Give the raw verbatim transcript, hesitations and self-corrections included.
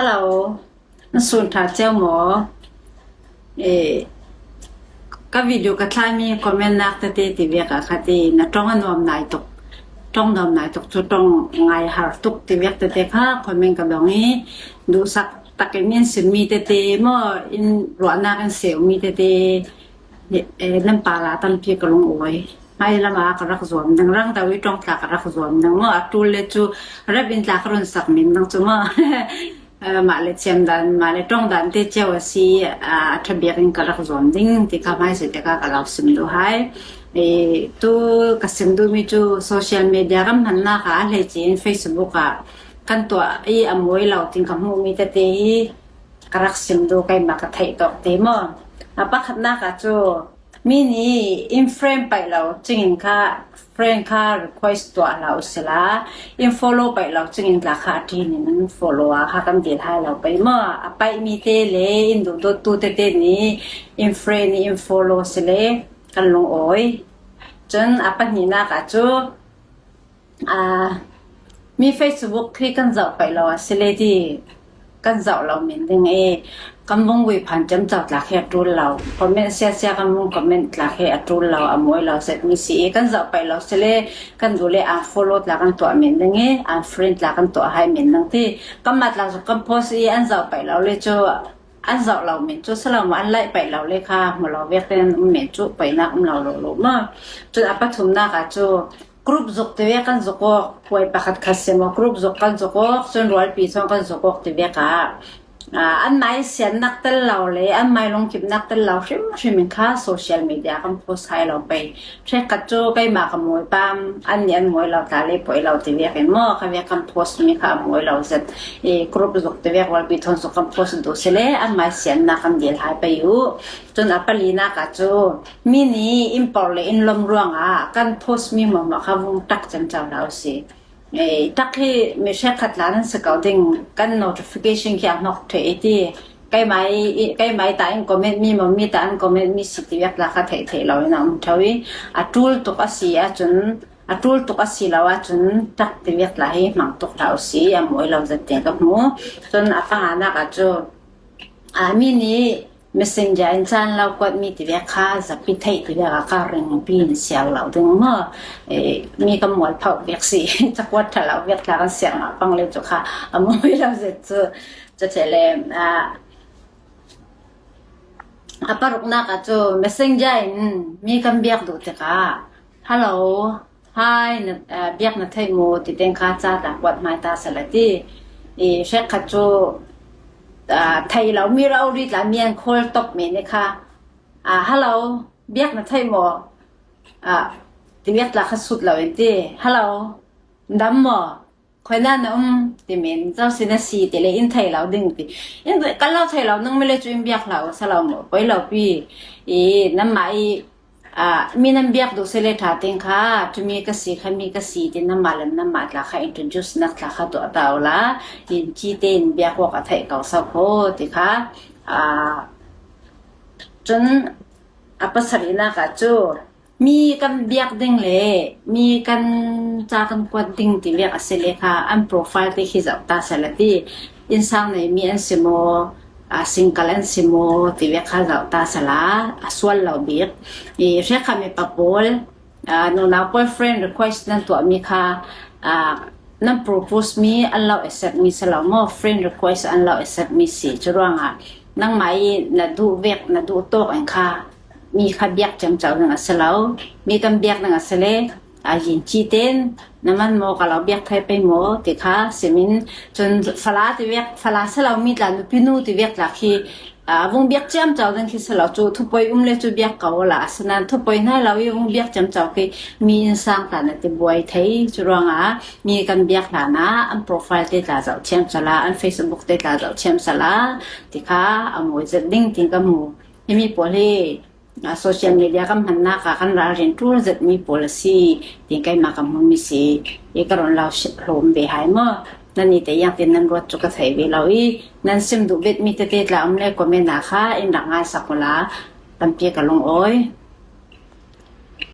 Hello, na sun tha cheu mo. E, ka video ka thlai mi comment nak tete ti vek a khat i na tong a nuam nai tuk, tong nuam nai tuk chu tong ngai har tuk ti vek tete kha comment ka dong i, duhsak takin in sim mi tete mo, in ruahnak in seu mi tete, e, nan pala tampi ka lung oi. Mai lama ka rak zuam ding, rang tawi tong tla ka rak zuam ding mo, a tul le chu rap in tla ka run sak min ding chu mo. Eh, mah le chiam dan, mah le tong dan te cheu a si, ah, a thabiak in ka rak zuam ding ti kha mai si te ka ka lau sim duh hai. Eh, tu ka sim duh mi chu social media ram hmannak ah a hleice in Facebook ah kan tuah i a muai lo ting ka hmuh mi tete hi ka rak sim duh, keimah ka theih tawk te maw. A pakhatnak ah cu mi nih in friend paih lo cingin kha, friend kha request tuah hlah u sila, in follow paih lo cingin tla kha a ṭin in follow a kha kan dil hai lo pei maw. A paih mi te le in duhdawt tu tete nih in friend in follow si le kan lung awi. Cun a pahnihnak ah cu Aa, mi Facebook khi kan zoh paih lo a si le ti kan zoh lo men ding i, kan vung vui phan ciamco tla khi a ṭul lo. Comment siasia kan vung comment tla khi a ṭul lo, a muai lo zet mi si i, kan zoh paih lo si le kan duh le unfollow tla kan tuah men ding i, unfriend tla kan tuah hai men ding ti. Kanmah tla zuk kan post i an zoh paih lo le cu an zoh lo men cu si lo maw, an like paih lo le kha hmu lo vek te an um men cu poinak um lo lo lo maw. Cun a pathumnak ah cu group zuk ti vek kan zuk awk, puai pakhat khat si maw, group zuk kan zuk awk, cun rualpi thawng kan zuk awk ti vek ah, aa, anmai siannak tel lo le anmai lungkimnak tel lo hrimhrim in kha social media kan post hai lo pei. Hrekkhat cu keimah ka muai pam, an nih an muai lo tla le poi lo ti vek in maw, kha vek kan post mi kha a muai lo zet. I group zuk ti vek rualpi thawng zuk kan post duh si le anmai siannak kan dil hai pei uh. Cun a palinak ah cu mi nih in por le in lom ruangah kan post mi hmuahhmuah kha vung ṭak ciamco hlah u si. Eh, ṭak hi mi hrekkhat tla nan si ko ding, kan notification khi a hnok ṭheh i ti. Keimah i, keimah i ta in comment mi maw, mi ta an comment mi si ti vek tla kha theih theih lo in a um ṭheu i, a ṭul tuk a si ahcun, a ṭul tuk a si lo ahcun ṭak ti vek tla hi hmang tuk hlah u si, a muai lo zet tiang ka hmu. Cun a panganak ah cu, aa, mi nih Messenger in caan lo kuat mi ti vek kha zapi theih ti vek a ka ring pi in sial lo ding maw? Eh, mi kan mual phauh vek si, cakuat ṭha lo vek tla kan sial mah pang le cu kha a muai lo zet cu, cu ṭheh le, aa, a paruknak ah cu Messenger in mi kan biak duh tikah, "Hello, hi, na, aa, biak na theih mu?" ti teng kha ca tla kuat hmai ta sala ti. I hrekkhat cu, aa, thei lo mi rori tla mi an call tok men i kha, aa, "Hello, biak na theih mu?" Aa, ti biak tla kha sut lo in ti, "Hello, dam mu? Khoi na na um?" ti men, "Zo si na si?" ti le in thei lo ding ti. In kan lo thei lo, nang mi le cu in biak hlah u si lo maw, poi lo pi. I nanmah i, aa, mi nan biak duh si le ṭha ting kha, "Cu mi ka si, kha mi ka si," ti nanmah le nanmah tla kha introduce nak tla kha tuah ta u la, in ci te in biak awk a theih ko so kho ti kha, aa, cun a pasarihnak ah cu mi kan biak ding le mi kan ca kan kuat ding ti vek a si le kha an profile te khi zoh ta sala ti. Innsang nei mi an si maw, aa, single an si maw ti vek kha zoh ta sala, a sual lo bik. I hrekkhat mipa pawl, aa, nunau pawl friend request nan tuah mi kha, aa, nan propose mi an lo accept mi si lo maw, friend request an lo accept mi si. Cu ruangah nangmah i na duh vek, na duh tawk in kha mi kha biak ciamco ding a si lo, mi kan biak ding a si le, aa, yin ci ten, "Na man maw, ka lo biak thai pei maw?" ti kha simin, cun fala ti vek, fala si lo mi tla, nupi nu ti vek tla khi, aa, vung biak ciamco ding khi si lo cu, thupoi um le cu biak ko la, asinain thupoi hnai lo i vung biak ciamco khi mi innsang tla na ti buai thei. Cu ruangah mi kan biak hlan ah an profile te tla zoh thiam sala, an Facebook te tla zoh thiam sala ti kha a muai zet ding ti ka hmu. Himi pawl hi, aa, social media kan hmannak ah kan ralrin ṭul zet mi pawl a si ti keimah ka hmu mi si. I ka run lo hlawm ve hai maw? Nan i te iang tin nan ruat cu ka thei ve lo i, nan sim duh bet mi tete tla um le comment ah kha in rak ngai sak u la, tampi ka lung awi.